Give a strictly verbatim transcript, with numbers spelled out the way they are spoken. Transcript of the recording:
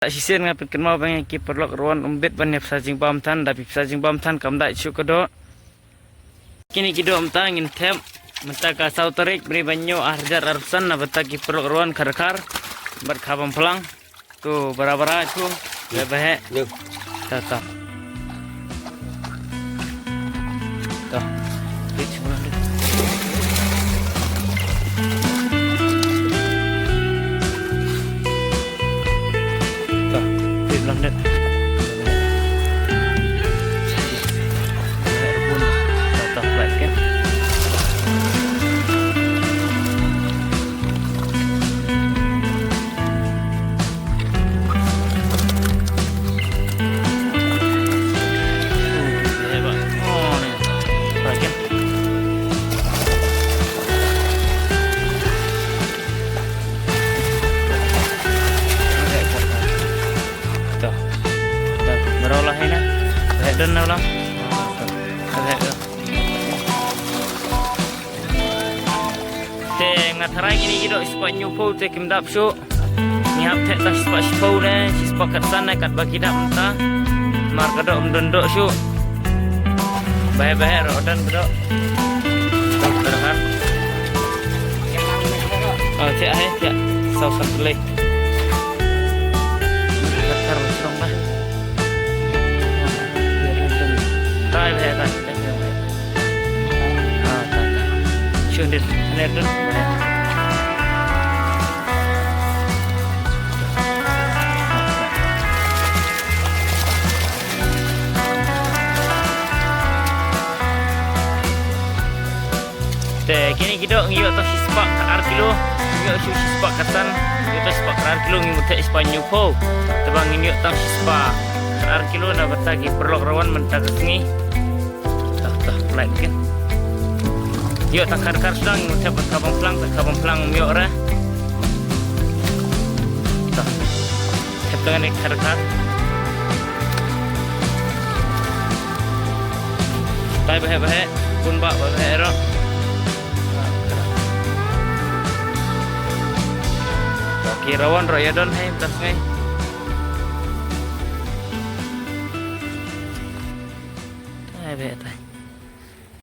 Shisien nga pynkynmaw ba ngi ki paralok ruh ym bit ban ïa pisa jingbam than, da phi pisa jingbam than kam da shu ka doh. Kine ki doh mynta ngin thep mynta ka saw tarik bri ban ñiew ar hajar arphew san na bynta ki paralok ruh kharkhar bad khabam phlang. To bara bara chu le bahe. Ta ta. Ta. Pit chu lang. Ta. Pit lang det. Ta ta, baik kan. Tuh. Tuh, baroh lah ini. Head down lah. Tuh, head down. Te nga tharai kine ki doh shispah hynñiewphew te kim dap shuh. Ngi hap theh tang shispah shiphew ne shispah khatsan ne katba ki dap mynta. Mar ka doh ym don doh shuh. Bahe bahe roh don ka doh. Doh ka doh har. Oh, theh ahe theh. Saw san pylei. Khat kar shrong bah. Tai bahe tai. Ah, ta, ta. Shun dit, ne dun. Te kine ki doh ngi ïoh tang shispah ar kilo, ngi ïoh shu shispah khatsan, ngi ïoh tang shispah ar kilo ngi mut theh shispah hynñiewphew. Te ba ngin ïoh tang shispah ar kilo na bynta ki paralok ruh mynta ka sngi. Tah, tah, pynlait kin. Ïoh tang kharkhar sdang, ngi thep bad khabam phlang, bad khabam phlang ym ïoh re. Tah. Thep tang ne kharkhar. Tai bahe bahe, pun ba bahe ro. Tah, ki rawan ro ïa don hai, mynta sngi.